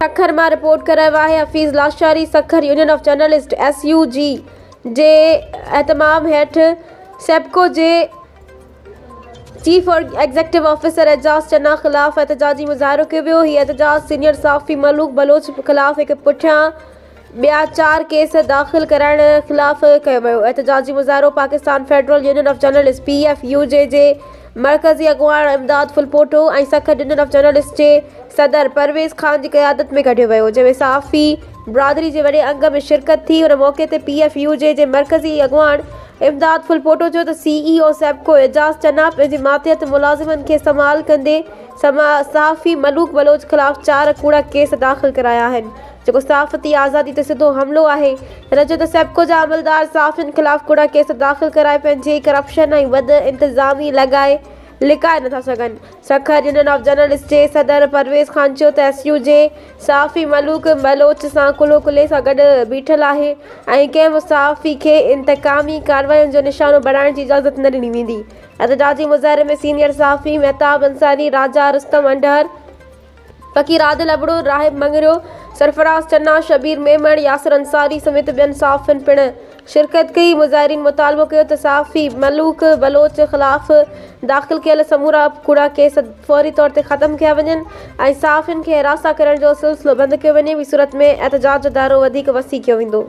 سکر مان رپورٽ ڪري رهيو آهي Hafeez Lashari, Sukkur union of journalist, S U J, جي اهتمام هيٺ سيپڪو جي chief executive officer Ejaz Channa خلاف احتجاجي مظاهرو ڪيو ويو. هي احتجاج سينيئر صحافي ملوڪ بلوچ خلاف هڪ پٺيان ٻيا چار ڪيس داخل ڪرائڻ خلاف ڪيو ويو. احتجاجي مظاهرو Pakistan federal union of journalist, P F U J, جي مرڪزي اڳواڻ Imdad Phulpoto ۽ Sukkur union of journalist جي صدر پرويز خان جي قيادت ۾ ڪڍيو ويو، جنهن ۾ صحافي برادري جي وڏي انگ ۾ شرڪت ٿي. ان موقعي تي پي ايف يو جي جي مرڪزي اڳواڻ امداد ڦلپوٽو چيو ته سي اي او سيپڪو اعجاز چنا پنهنجي ماتحت ملازمن کي استعمال ڪندي صحافي ملوڪ بلوچ خلاف چار ڪوڙا ڪيس داخل ڪرايا آهن، جيڪو صحافتي آزادي تي سڌو حملو آهي. هن چيو ته سيپڪو جا عملدار صحافين خلاف ڪوڙا ڪيس داخل ڪرائي پنهنجي ڪرپشن ۽ بد انتظامي لڳائي لڪائي نٿا سگهن. سکر يونين آف جرنلسٽ جي صدر پرويز خان چيو ته ايس يو جي صحافي ملوڪ بلوچ سان ڪلهو ڪلهي سان گڏ بيٺل آهي ۽ ڪنهن به صحافي کي انتقامي ڪاررواين جو نشانو بڻائڻ جي اجازت نه ڏني ويندي. احتجاجي مظاهري ۾ سينيئر صحافي مهتاب انصاري، راجا رستم انڍهر، فقير عادل ابڙو، راهب مڱريو، سرفراز چنا، شبير ميمڻ، ياسر انصاري سميت ٻين صحافين پڻ شرڪت ڪئي. مظاهرين مطالبو ڪيو ته صحافي ملوڪ بلوچ خلاف داخل ڪيل سمورا ڪوڙا ڪيس فوري طور تي ختم ڪيا وڃن ۽ صحافين کي هراسان ڪرڻ جو سلسلو بند ڪيو وڃي، ٻي صورت ۾ احتجاج جو دائرو وڌيڪ وسيع ڪيو ويندو.